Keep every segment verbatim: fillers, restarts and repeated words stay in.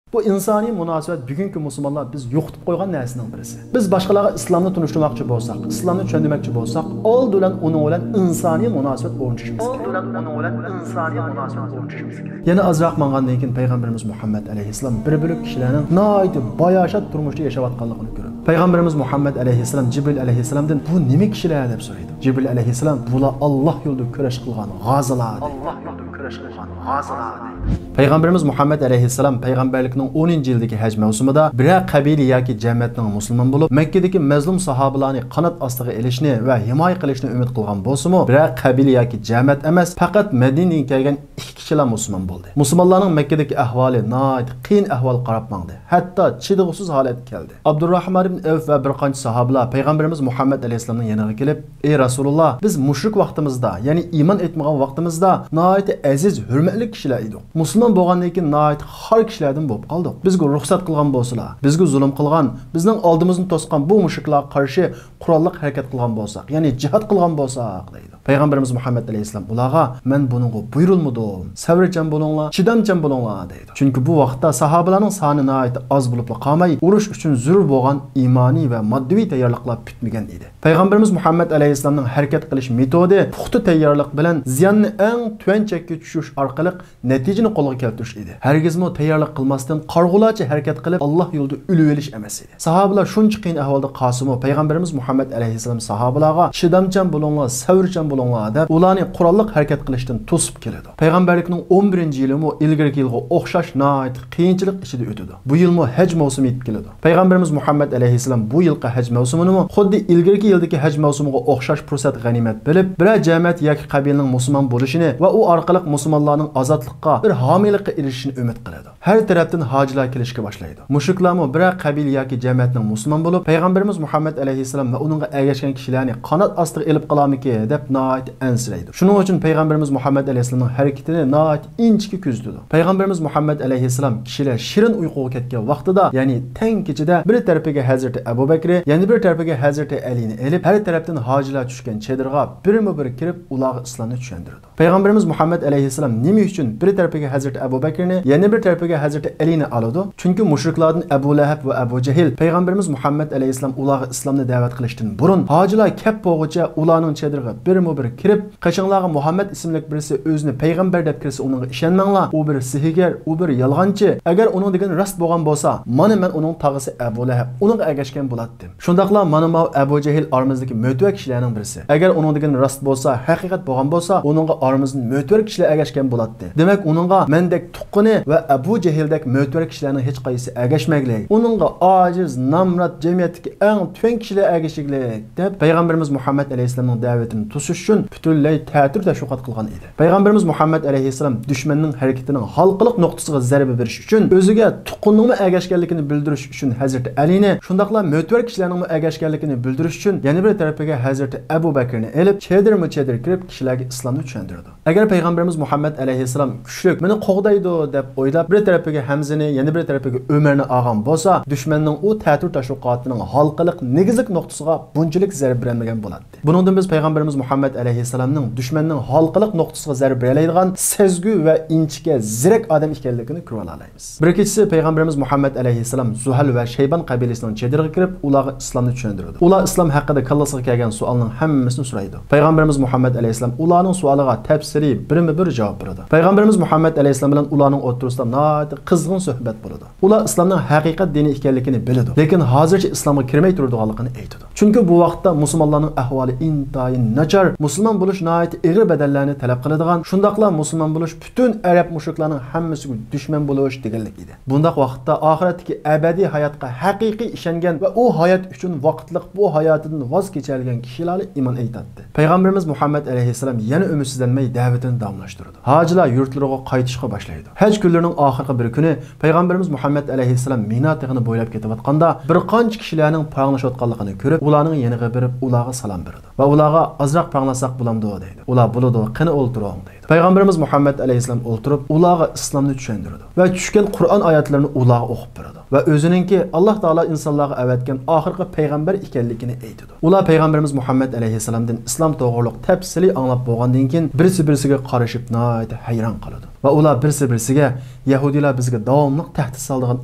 بۇ ئىنسانىي مۇناسىۋەت بۈگۈنكى مۇسۇلمانلار بىز يوقىتىپ قويغان نەرسىنىڭ بىرسى. بىز باشقىلارغا ئىسلامنى تونۇشتۇرماقچى بولساق، ئىسلامنى چۈشەندۈرمەكچى بولساق، ئالدى بىلەن ئۇنىڭ بىلەن ئىنسانىي مۇناسىۋەت ئورنىتىشىمىز كېرەك. ئالدى بىلەن ئۇنىڭ بىلەن ئىنسانىي مۇناسىۋەت ئورنىتىشىمىز كېرەك. يەنە ئازراق ماڭغاندىن كېيىن پەيغەمبىرىمىز مۇھەممەد ئەلەيھىسسالام بىر بۆلەك كىشىلەرنىڭ ناھايىتى باياشات تۇرمۇشتا ياشاۋاتقانلىقىنى كۆرىدۇ. پەيغەمبىرىمىز مۇھەممەد ئەلەيھىسسالام جىبرىل ئەلەيھىسسالامدىن، بۇ نېمە كىشىلەر دەپ سورايدۇ. جىبرىل ئەلەيھىسسالام، بۇلار ئاللاھ يولىدا كۈرەش قىلغان غازىلار دەيدۇ. ئاللاھ يولىدا كۈرەش قىلغان غازىلار دەيدۇ. پەيغەمبىرىمىز مۇھەممەد ئەلەيھىسسالام پەيغەمبەرلىكنىڭ ئونىنچى يىلىدىكى ھەج مەۋسۇمىدا بىرەر قەبىلە ياكى جەمەتنىڭ مۇسۇلمان بولۇپ، مەككىدىكى مەزلۇم ساھابىلارنى قانات ئاستىغا ئېلىشنى ۋە ھىمايە قىلىشنى ئۈمىد قىلغان بولسىمۇ، بىرەر قەبىلە ياكى جەمەت ئەمەس، پەقەت مەدىنىگە كەلگەن ئىككى كىشىلا مۇسۇلمان بولدى. مۇسۇلمانلارنىڭ مەككىدىكى ئەھۋالى ناھايىتى قىيىن ئەھۋالغا قاراپ ماڭدى. ھەتتا چىدىغۇسىز ھالەتكە كەلدى. ئابدۇرراھمان ئىبن ئەۋف ۋە بىر قانچە ساھابىلار پەيغەمبىرىمىز مۇھەممەد ئەلەيھىسسالامنىڭ يېنىغا كېلىپ، ئەي رەسۇلۇللاھ، بىز مۇشرىك ۋاقتىمىزدا، يەنى ئىمان ئېيتمىغان ۋاقتىمىزدا ناھايىتى ئەزىز، ھۆرمەتلىك كىشىلەر ئىدۇق. مۇسۇلمان بولغاندىن كېيىن ناھايىتى خار كىشىلەردىن بولۇپ قالدۇق. بىزگە رۇخسەت قىلغان بولسىلا، بىزگە زۇلۇم قىلغان، بىزنىڭ ئالدىمىزنى توسقان بۇ مۇشرىكلارغا قارشى قوراللىق ھەرىكەت قىلغان بولساق، يەنى جىھاد قىلغان بولساق، دەيدۇ. پەيغەمبىرىمىز مۇھەممەد ئەلەيھىسسالام ئۇلارغا، مەن بۇنىڭغا بۇيرۇلمىدىم، سەۋرچان بولۇڭلار، چىدامچان بولۇڭلار، دەيدۇ. چۈنكى بۇ ۋاقىتتا ساھابىلارنىڭ سانى ناھايىتى ئاز بولۇپلا قالماي، ئۇرۇش ئۈچۈن زۆرۈر بولغان ئىمانىي ۋە ماددىۋى تەييارلىقلار پۈتمىگەن ئىدى. پەيغەمبىرىمىز مۇھەممەد ئەلەيھىسسالامنىڭ ھەرىكەت قىلىش مېتودى پۇختا تەييارلىق بىلەن زىياننى ئەڭ تۆۋەن چەككە چۈشۈرۈش ئارقىلىق نەتىجىنى قولغا كەلتۈرۈش ئىدى. ھەرگىزمۇ تەييارلىق قىلماستىن، قارىغۇلارچە ھەرىكەت قىلىپ، ئاللاھ يولىدا ئۆلۈۋېلىش ئەمەس ئىدى. ساھابىلار شۇنچە قىيىن ئەھۋالدا قالسىمۇ، پەيغەمبىرىمىز مۇھەممەد ئەلەيھىسسالام ساھابىلارغا، چىدامچان بولۇڭلار، سەۋرچان بولۇڭلار، دەپ، ئۇلارنى قوراللىق ھەرىكەت قىلىشتىن توسۇپ كېلىدۇ. پەيغەمبەرلىكنىڭ ئون بىرىنچى يىلىمۇ ئىلگىرىكى يىلغا ئوخشاش ناھايىتى قىيىنچىلىق ئىچىدە ئۆتىدۇ. بۇ يىلمۇ ھەج مەۋسۇمى يېتىپ كېلىدۇ. پەيغەمبىرىمىز مۇھەممەد ئەلەيھىسسالام بۇ يىلقى ھەج مەۋسۇمىنىمۇ خۇددى ئىلگىرىكى يىلدىكى ھەج مەۋسۇمىغا ئوخشاش پۇرسەت غەنىيمەت بىلىپ، بىرەر جەمەت ياكى قەبىلىنىڭ مۇسۇلمان بولۇشىنى ۋە ئۇ ئارقىلىق مۇسۇلمانلارنىڭ ئازادلىققا بىر ھامىيلىققا ئېرىشىشىنى ئۈمىد قىلىدۇ. ھەر تەرەپتىن ھاجىلار كېلىشكە باشلايدۇ. مۇشرىكلارمۇ بىرەر قەبىلە ياكى جەمەتنىڭ مۇسۇلمان بولۇپ، پەيغەمبىرىمىز مۇھەممەد ئەلەيھىسسالام ۋە ئۇنىڭغا ئەگەشكەن كىشىلەرنى قانات ئاستىغا ئېلىپ قالارمىكىن دەپ ناھايىتى ئەنسىرەيدۇ. شۇنىڭ ئۈچۈن پەيغەمبىرىمىز مۇھەممەد ئەلەيھىسسالامنىڭ ھەرىكىتىنى ناھايىتى ئىنچىكە كۆزىتىدۇ. پەيغەمبىرىمىز مۇھەممەد ئەلەيھىسسالام كىشىلەر شېرىن ئۇيقۇغا كەتكەن ۋاقتىدا، يەنى تەڭ كېچىدە بىر تەرىپىگە ھەزرىتى ئەبۇ بەكرى، يەنە بىر تەرىپىگە ھەزرىتى ئەلىنى ئېلىپ، ھەر تەرەپتىن ھاجىلار چۈشكەن چېدىرغا بىرمۇ بىر كىرىپ، ئۇلارغا ئىسلامنى چۈشەندۈرىدۇ. پەيغەمبىرىمىز مۇھەممەد ئەلەيھىسسالام نېمە ئۈچۈن بىر تەرىپىگە ھەزرىتى ئەبۇ بەكرىنى، يەنە بىر تەرىپىگە ھەزرىتى ئەلىنى ئالىدۇ؟ چۈنكى مۇشرىكلاردىن ئەبۇ لەھەب ۋە ئەبۇ جەھىل پەيغەمبىرىمىز مۇھەممەد ئەلەيھىسسالام ئۇلارغا ئىسلامنى دەۋەت قىلىشتىن بۇرۇن، ھاجىلار كەپ بولغۇچە ئۇلارنىڭ چېدىرىغا بىرمۇ بىر كىرىپ، قېشىڭلارغا مۇھەممەد ئىسىملىك بىرسى ئۆزىنى پەيغەمبەر دەپ كىرسە، ئۇنىڭغا ئىشەنمەڭلار، ئۇ بىر سېھىرگەر، ئۇ بىر يالغانچى. ئەگەر ئۇنىڭ دېگىنى راست بولغان بولسا، مانا مەن ئۇنىڭ تاغىسى ئەبۇ لەھەب، ئۇنىڭغا ئەگەشكەن بولاتتىم. شۇنداقلا مانا ماۋۇ ئەبۇ جەھىل ئارىمىزدىكى مۆتىۋەر كىشىلەرنىڭ بىرسى. ئەگەر ئۇنىڭ دېگىنى راست بولسا، ھەقىقەت بولغان بولسا، ئۇنىڭغا ئارىمىزدىن مۆتىۋەر كىشىلەر ئەگەشكەن بولاتتى. دېمەك، ئۇنىڭغا مەندەك تۇغقىنى ۋە ئەبۇ جەھىلدەك مۆتىۋەر كىشىلەرنىڭ ھېچقايسىسى ئەگەشمەگلىك. ئۇنىڭغا ئاجىز، نامرات، جەمئىيەتتىكى ئەڭ تۆۋەن كىشىلەر ئەگىشىگلىك، دەپ، پەيغەمبىرىمىز مۇھەممەد ئەلەيھىسسالامنىڭ دەۋىتىنى توسۇش ئۈچۈن پۈتۈنلەي تەتۈر تەشۋىقات قىلغان ئىدى. پەيغەمبىرىمىز مۇھەممەد ئەلەيھىسسالام دۈشمەننىڭ ھەرىكىتىنىڭ ھالقىلىق نۇقتىسىغا زەربە بېرىش ئۈچۈن، ئۆزىگە تۇغقىننىڭمۇ ئەگەشكەنلىكىنى بىلدۈرۈش ئۈچۈن ھەزرىتى ئەلىنى، شۇنداقلا مۆتىۋەر كىشىلەرنىڭمۇ ئەگەشكەنلىكىنى بىلدۈرۈش ئۈچۈن يەنە بىر تەرىپىگە ھەزرىتى ئەبۇ بەكرىنى ئېلىپ، چېدىرمۇ چېدىر كىرىپ، كىشىلەرگە ئىسلامنى چۈشەندۈرىدۇ. ئەگەر پەيغەمبىرىمىز مۇھەممەد ئەلەيھىسسالام كۈچلۈك، مېنى قوغدايدۇ دەپ ئويلاپ، بىر تەرىپىگە ھەمزىنى، يەنە بىر تەرىپىگە ئۆمەرنى ئالغان بولسا، دۈشمەننىڭ ئۇ تەتۈر تەشۋىقاتىنىڭ ھالقىلىق نېگىزلىك نۇقتىسىغا بۇنچىلىك زەربە بېرەلمىگەن بولاتتى. بۇنىڭدىن بىز پەيغەمبىرىمىز مۇھەممەد ئەلەيھىسسالامنىڭ دۈشمەننىڭ ھالقىلىق نۇقتىسىغا زەربە بېرەلەيدىغان سەزگۈ ۋە ئىنچىكە، زېرەك ئادەم ئىكەنلىكىنى كۆرۈۋالالايمىز. بىر كېچىسى پەيغەمبىرىمىز مۇھەممەد ئەلەيھىسسالام زۇھەل ۋە شەيبان قەبىلىسىنىڭ چېدىرىغا كىرىپ، ئۇلارغا ئىسلامنى چۈشەندۈرىدۇ. ئۇلار ئىسلام ھەققىدە كاللىسىغا كەلگەن سوئالنىڭ ھەممىسىنى سورايدۇ. پەيغەمبىرىمىز مۇھەممەد ئەلەيھىسسالام ئۇلارنىڭ سوئالىغا تەپسىلىي بىرمۇ بىر جاۋاب بېرىدۇ. پەيغەمبىرىمىز مۇھەممەد ئەلەيھىسسالام بىلەن ئۇلارنىڭ ئوتتۇرىسىدا ناھايىتى قىزغىن سۆھبەت بولىدۇ. ئۇلار ئىسلامنىڭ ھەقىقەت دىنى ئىكەنلىكىنى بىلىدۇ، لېكىن ھازىرچە ئىسلامغا كىرمەي تۇرىدىغانلىقىنى ئېيتىدۇ. چۈنكى بۇ ۋاقىتتا مۇسۇلمانلارنىڭ ئەھۋالى ئىنتايىن ناچار، مۇسۇلمان بولۇش ناھايىتى ئېغىر بەدەللەرنى تەلەپ قىلىدىغان، شۇنداقلا مۇسۇلمان بولۇش پۈتۈن ئەرەب مۇشرىكلارنىڭ ھەممىسىگە دۈشمەن بولۇش دېگەنلىك ئىدى. بۇنداق ۋاقىتتا ئاخىرەتتىكى ئەبەدىي ھاياتقا ھەقىقىي ئىشەنگەن ۋە ئۇ ھايات ئۈچۈن ۋاقىتلىق بۇ ھاياتىدىن ۋاز كېچەلىگەن كىشىلەرلا ئىمان ئېيتاتتى. پەيغەمبىرىمىز مۇھەممەد ئەلەيھىسسالام يەنە ئۈمىدسىزلەنمەي دەۋىتىنى داۋاملاشتۇرىدۇ. ھاجىلار يۇرتلىرىغا قايتىشقا باشلايدۇ. ھەج كۈنلىرىنىڭ ئاخىرقى بىر كۈنى پەيغەمبىرىمىز مۇھەممەد ئەلەيھىسسالام مىنا تېغىنى بويلاپ كېتىۋاتقاندا، بىر قانچە كىشىلەرنىڭ پاراڭلىشىۋاتقانلىقىنى كۆرۈپ، ئۇلارنىڭ يېنىغا بېرىپ، ئۇلارغا سالام بېرىدۇ ۋە ئۇلارغا، ئازراق پاراڭلاشساق بولامدۇ؟ دەيدۇ. ئۇلار، بولىدۇ، قېنى ئولتۇرۇڭ، دەيدۇ. پەيغەمبىرىمىز مۇھەممەد ئەلەيھىسسالام ئولتۇرۇپ، ئۇلارغا ئىسلامنى چۈشەندۈرىدۇ ۋە چۈشكەن قۇرئان ئايەتلىرىنى ئۇلارغا ئوقۇپ بېرىدۇ. ۋە ئۆزىنىڭكى ئاللا تائالا ئىنسانلارغا ئەۋەتكەن ئاخىرقى پەيغەمبەر ئىكەنلىكىنى ئېيتىدۇ. ئۇلار پەيغەمبىرىمىز مۇھەممەد ئەلەيھىسسالامدىن ئىسلام توغرۇلۇق تەپسىلىي ئاڭلاپ بولغاندىن كېيىن، بىرسى-بىرسىگە قارىشىپ ناھايىتى ھەيران قالىدۇ. ۋە ئۇلار بىرسى-بىرسىگە، يەھۇدىيلار بىزگە داۋاملىق تەھدىت سالىدىغان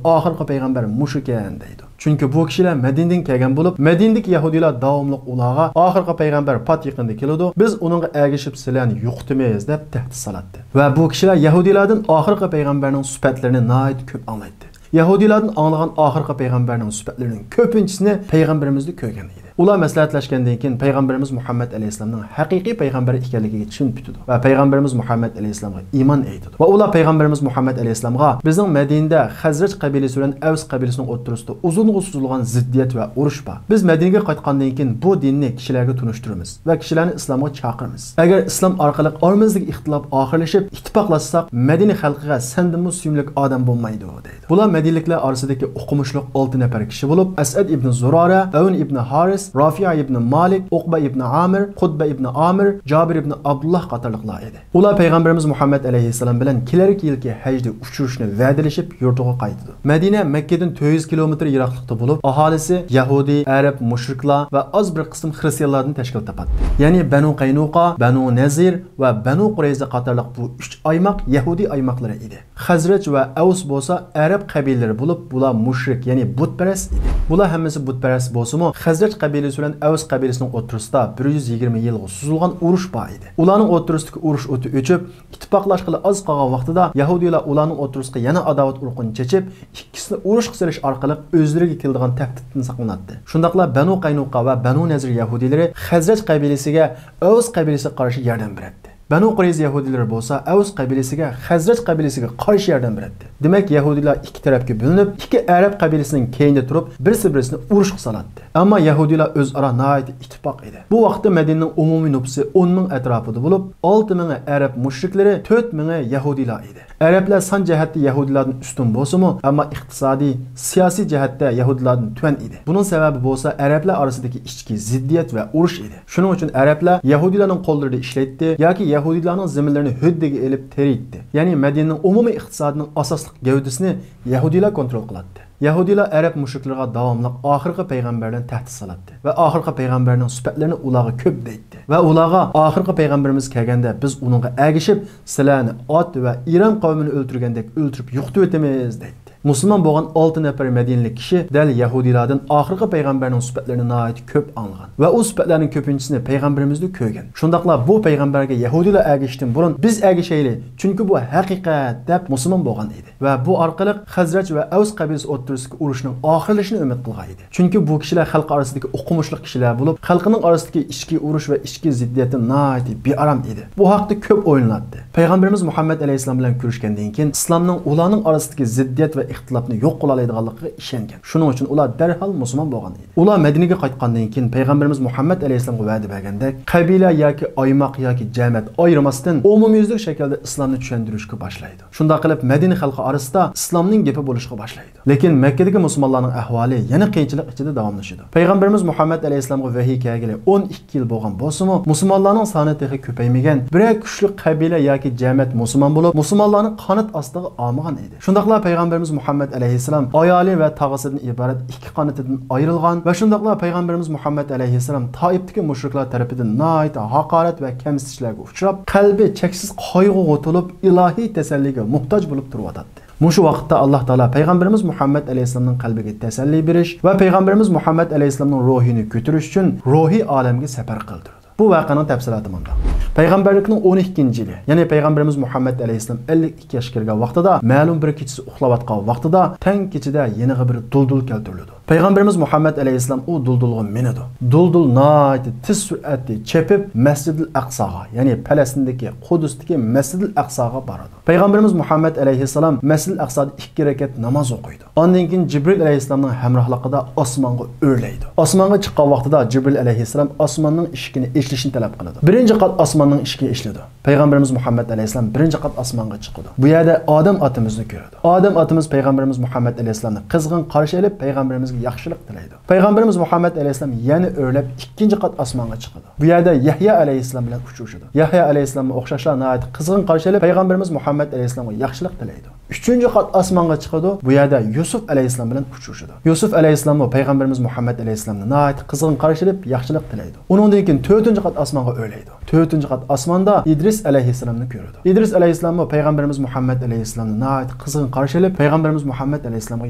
ئاخىرقى پەيغەمبەر مۇشۇكەن، دەيدۇ. چۈنكى بۇ كىشىلەر مەدىنىدىن كەلگەن بولۇپ، مەدىنىدىكى يەھۇدىيلار داۋاملىق ئۇلارغا، ئاخىرقى پەيغەمبەر پات يېقىندا كېلىدۇ، بىز ئۇنىڭغا ئەگىشىپ سىلەرنى يوقىتىمىز، دەپ تەھدىت سالاتتى. ۋە بۇ كىشىلەر يەھۇدىيلاردىن ئاخىرقى پەيغەمبەرنىڭ سۈپەتلىرىنى ناھايىتى كۆپ ئاڭلايتتى. يەھۇدىيلاردىن ئاڭلىغان ئاخىرقى پەيغەمبەرنىڭ سۈپەتلىرىنىڭ كۆپىنچىسىنى پەيغەمبىرىمىزدە كۆرگەن ئىدى. ئۇلار مەسلىھەتلەشكەندىن كېيىن، پەيغەمبىرىمىز مۇھەممەد ئەلەيھىسسالامنىڭ ھەقىقىي پەيغەمبەر ئىكەنلىكىگە چىن پۈتىدۇ ۋە پەيغەمبىرىمىز مۇھەممەد ئەلەيھىسسالامغا ئىمان ئېيتىدۇ. ۋە ئۇلار پەيغەمبىرىمىز مۇھەممەد ئەلەيھىسسالامغا، بىزنىڭ مەدىنىدە خەزرەج قەبىلىسى بىلەن ئەۋس قەبىلىسىنىڭ ئوتتۇرىسىدا ئۇزۇنغا سوزۇلغان زىددىيەت ۋە ئۇرۇش بار. بىز مەدىنىگە قايتقاندىن كېيىن بۇ دىننى كىشىلەرگە تونۇشتۇرىمىز ۋە كىشىلەرنى ئىسلامغا چاقىرىمىز. ئەگەر ئىسلام ئارقىلىق ئارىمىزدىكى ئىختىلاپ ئاخىرلىشىپ، ئىتتىپاقلاشساق، مەدىنە خەلقىگە سەندىنمۇ سۆيۈملۈك ئادەم بولمايدۇ، دەيدۇ. بۇلار مەدىنىلىكلەر ئارىسىدىكى ئوقۇمۇشلۇق ئالتە نەپەر كىشى بولۇپ، ئەسئەد ئىبنى زۇرارە، ئەۋن ئىبنى ھارىس، رافىئە ئىبنى مالىك، ئۇقبە ئىبنى ئامىر، قۇتبە ئىبنى ئامىر، جابىر ئىبنى ئابدۇللاھ قاتارلىقلار ئىدى. ئۇلار پەيغەمبىرىمىز مۇھەممەد ئەلەيھىسسالام بىلەن كېلەركى يىلقى ھەجدە ئۇچرىشىشنى ۋەدىلىشىپ، يۇرتىغا قايتىدۇ. مەدىنە مەككىدىن تۆت يۈز كىلومېتىر يىراقلىقتا بولۇپ، ئاھالىسى يەھۇدىي، ئەرەب، مۇشرىكلار ۋە ئاز بىر قىسىم خرىستىيانلاردىن تەشكىل تاپاتتى. يەنى بەنۇ قەينۇقا، بەنۇ نەزىر ۋە بەنۇ قۇرەيزە قاتارلىق بۇ ئۈچ ئايماق يەھۇدىي ئايماقلىرى ئىدى. خەزرەج ۋە ئەۋس بولسا ئەرەب قەبىلىلىرى بولۇپ، بۇلار مۇشرىك، يەنى بۇتپەرەس ئىدى. بۇلار ھەممىسى بۇتپەرەس بولسىمۇ، خەزرەج قەبىلىسى بىلەن ئەۋس قەبىلىسىنىڭ ئوتتۇرىسىدا بىر يۈز يىگىرمە يىلغا سوزۇلغان ئۇرۇش بار ئىدى. ئۇلارنىڭ ئوتتۇرىسىدىكى ئۇرۇش ئوتى ئۆچۈپ، ئىتتىپاقلاشقىلى ئاز قالغان ۋاقتىدا يەھۇدىيلار ئۇلارنىڭ ئوتتۇرىسىغا يەنە ئاداۋەت ئۇرۇقىنى چېچىپ، ئىككىسىنى ئۇرۇشقا سېلىش ئارقىلىق ئۆزلىرىگە كېلىدىغان تەھدىتتىن ساقلىناتتى. شۇنداقلا بەنۇ قەينۇقا ۋە بەنۇ نەزىر يەھۇدىيلىرى خەزرەج قەبىلىسىگە ئەۋس قەبىلىسىگە قارشى ياردەم بېرەتتى. بەنۇ قۇرەيزە يەھۇدىيلىرى بولسا ئەۋس قەبىلىسىگە، خەزرەج قەبىلىسىگە قارشى ياردەم بېرەتتى. دېمەك، يەھۇدىيلار ئىككى تەرەپكە بۆلۈنۈپ، ئىككى ئەرەب قەبىلىسىنىڭ كەينىدە تۇرۇپ، بىرسى-بىرسىنى ئۇرۇشقا سالاتتى. ئەمما يەھۇدىيلار ئۆزئارا ناھايىتى ئىتتىپاق ئىدى. بۇ ۋاقىتتا مەدىنىنىڭ ئومۇمىي نوپۇسى ئون مىڭ ئەتراپىدا بولۇپ، ئالتە مىڭى ئەرەب مۇشرىكلىرى، تۆت مىڭى يەھۇدىيلار ئىدى. ئەرەبلەر سان جەھەتتە يەھۇدىيلاردىن ئۈستۈن بولسىمۇ، ئەمما ئىقتىسادىي، سىياسىي جەھەتتە يەھۇدىيلاردىن تۆۋەن ئىدى. بۇنىڭ سەۋەبى بولسا ئەرەبلەر ئارىسىدىكى ئىچكى زىددىيەت ۋە ئۇرۇش ئىدى. شۇنىڭ ئۈچۈن ئەرەبلەر يەھۇدىيلارنىڭ قوللىرىدا ئىشلەيتتى ياكى يەھۇدىيلارنىڭ زېمىنلىرىنى ھۆددىگە ئېلىپ تېرىيتتى. يەنى مەدىنىنىڭ ئومۇمىي ئىقتىسادىنىڭ ئاساسلىق گەۋدىسىنى يەھۇدىيلار كونترول قىلاتتى. يەھۇدىيلار ئەرەب مۇشرىكلىرىغا داۋاملىق ئاخىرقى پەيغەمبەر بىلەن تەھدىت سالاتتى ۋە ئاخىرقى پەيغەمبەرنىڭ سۈپەتلىرىنى ئۇلارغا كۆپ دەيتتى ۋە ئۇلارغا، ئاخىرقى پەيغەمبىرىمىز كەلگەندە بىز ئۇنىڭغا ئەگىشىپ سىلەرنى ئاد ۋە ئىرەم قەۋمىنى ئۆلتۈرگەندەك ئۆلتۈرۈپ يوقىتىۋېتىمىز، دەيتتى. مۇسۇلمان بولغان ئالتە نەپەر مەدىنىلىك كىشى دەل يەھۇدىيلاردىن ئاخىرقى پەيغەمبەرنىڭ سۈپەتلىرىنى ناھايىتى كۆپ ئاڭلىغان ۋە ئۇ سۈپەتلەرنىڭ كۆپىنچىسىنى پەيغەمبىرىمىزدە كۆرگەن. شۇنداقلا بۇ پەيغەمبەرگە يەھۇدىيلار ئەگىشىشتىن بۇرۇن بىز ئەگىشەيلى، چۈنكى بۇ ھەقىقەت، دەپ مۇسۇلمان بولغان ئىدى. ۋە بۇ ئارقىلىق خەزرەج ۋە ئەۋس قەبىلىسى ئوتتۇرىسىدىكى ئۇرۇشنىڭ ئاخىرلىشىشىنى ئۈمىد قىلغان ئىدى. چۈنكى بۇ كىشىلەر خەلق ئارىسىدىكى ئوقۇمۇشلۇق كىشىلەر بولۇپ، خەلقنىڭ ئارىسىدىكى ئىچكى ئۇرۇش ۋە ئىچكى زىددىيەتتىن ناھايىتى بىئارام ئىدى. بۇ ھەقتە كۆپ ئويلىناتتى. پەيغەمبىرىمىز مۇھەممەد ئەلەيھىسسالام بىلەن كۆرۈشكەندىن كېيىن، ئىسلامنىڭ ئۇلارنىڭ ئارىسىدىكى زىددىيەت ۋە ئىختىلاپنى يوق قىلالايدىغانلىقىغا ئىشەنگەن. شۇنىڭ ئۈچۈن ئۇلار دەرھال مۇسۇلمان بولغان ئىدى. ئۇلار مەدىنىگە قايتقاندىن كېيىن، پەيغەمبىرىمىز مۇھەممەد ئەلەيھىسسالامغا ۋەدە بەرگەندەك، قەبىلە ياكى ئايماق ياكى جەمەت ئايرىماستىن، ئومۇميۈزلۈك شەكىلدە ئىسلامنى چۈشەندۈرۈشكە باشلايدۇ. شۇنداق قىلىپ، مەدىنە خەلقى ئارىسىدا ئىسلامنىڭ گېپى بولۇشقا باشلايدۇ. لېكىن مەككىدىكى مۇسۇلمانلارنىڭ ئەھۋالى يەنە قىيىنچىلىق ئىچىدە داۋاملىشىدۇ. پەيغەمبىرىمىز مۇھەممەد ئەلەيھىسسالامغا ۋەھىي كەلگىلى ئون ئىككى يىل بولغان بولسىمۇ، مۇسۇلمانلارنىڭ سانى تېخى كۆپەيمىگەن، بىرەر كۈچلۈك قەبىلە ياكى جەمەت مۇسۇلمان بولۇپ، مۇسۇلمانلارنى قانات ئاستىغا ئالمىغان ئىدى. شۇنداقلا پەيغەمبىرىمىز مۇھەممەد ئەلەيھىسسالام ئايالى ۋە تاغىسىدىن ئىبارەت ئىككى قانىتىدىن ئايرىلغان ۋە شۇنداقلا پەيغەمبىرىمىز مۇھەممەد ئەلەيھىسسالام تائىپتىكى مۇشرىكلار تەرىپىدىن ناھايىتى ھاقارەت ۋە كەمسىتىشلەرگە ئۇچراپ، قەلبى چەكسىز قايغۇغا تولۇپ، ئىلاھىي تەسەللىگە موھتاج بولۇپ تۇرۇۋاتاتتى. مۇشۇ ۋاقىتتا ئاللا تائالا پەيغەمبىرىمىز مۇھەممەد ئەلەيھىسسالامنىڭ قەلبىگە تەسەللى بېرىش ۋە پەيغەمبىرىمىز مۇھەممەد ئەلەيھىسسالامنىڭ روھىنى كۆتۈرۈش ئۈچۈن روھىي ئالەمگە سەپەر قىلدۇرىدۇ. بۇ ۋەقەنىڭ تەپسىلاتى مۇنداق. پەيغەمبەرلىكنىڭ ئون ئىككىنچى يىلى، يەنى پەيغەمبىرىمىز مۇھەممەد ئەلەيھىسسالام ئەللىك ئىككى ياشقا كىرگەن ۋاقتىدا، مەلۇم بىر كېچىسى ئۇخلاۋاتقان ۋاقتىدا، تەڭ كېچىدە يېنىغا بىر دۇلدۇل كەلتۈرۈلىدۇ. پەيغەمبىرىمىز مۇھەممەد ئەلەيھىسسالام ئۇ دۇلدۇلغا مىنىدۇ. دۇلدۇل ناھايىتى تېز سۈرئەتتە چېپىپ، مەسجىدىل ئەقساغا، يەنى پەلەستىندىكى قۇدۇستىكى مەسجىدىل ئەقساغا بارىدۇ. پەيغەمبىرىمىز مۇھەممەد ئەلەيھىسسالام مەسجىدىل ئەقسادا ئىككى رەكەت ناماز ئوقۇيدۇ. ئاندىن كېيىن جىبرىل ئەلەيھىسسالامنىڭ ھەمراھلىقىدا ئاسمانغا ئۆرلەيدۇ. ئاسمانغا چىققان ۋاقتىدا جىبرىل ئەلەيھىسسالام ئاسماننىڭ ئىشىكىنى ئېچىلىشىنى تەلەپ قىلىدۇ. بىرىنچى قات ئاسماننىڭ ئىشىكى ئېچىلىدۇ. پەيغەمبىرىمىز مۇھەممەد ئەلەيھىسسالام بىرىنچى قات ئاسمانغا چىقىدۇ. بۇ يەردە ئادەم ئاتىمىزنى كۆرىدۇ. ئادەم ئاتىمىز پەيغەمبىرىمىز مۇھەممەد ئەلەيھىسسالامنى قىزغىن قارشى ئېلىپ، پەيغەمبىرىمىزگە ياخشىلىق تىلەيدۇ. پەيغەمبىرىمىز مۇھەممەد ئەلەيھىسسالام يەنە ئۆرلەپ ئىككىنچى قات ئاسمانغا چىقىدۇ. بۇ يەردە يەھيا ئەلەيھىسسالام بىلەن ئۇچرىشىدۇ. يەھيا ئەلەيھىسسالاممۇ ئوخشاشلا ناھايىتى قىزغىن قارشى ئېلىپ، پەيغەمبىرىمىز مۇھەممەد ئەلەيھىسسالامغا ياخشىلىق تىلەيدۇ. ئۈچىنچى قات ئاسمانغا چىقىدۇ. بۇ يەردە يۈسۈپ ئەلەيھىسسالام بىلەن ئۇچرىشىدۇ. يۈسۈپ ئەلەيھىسسالاممۇ پەيغەمبىرىمىز مۇھەممەد ئەلەيھىسسالامنى ناھايىتى قىزغىن قارشى ئېلىپ، ياخشىلىق تىلەيدۇ. ئۇنىڭدىن كېيىن تۆتىنچى قات ئاسمانغا ئۆرلەيدۇ. تۆتىنچى قات ئاسماندا ئىدرىس ئەلەيھىسسالامنى كۆرىدۇ. ئىدرىس ئەلەيھىسسالاممۇ پەيغەمبىرىمىز مۇھەممەد ئەلەيھىسسالامنى ناھايىتى قىزغىن قارشى ئېلىپ، پەيغەمبىرىمىز مۇھەممەد ئەلەيھىسسالامغا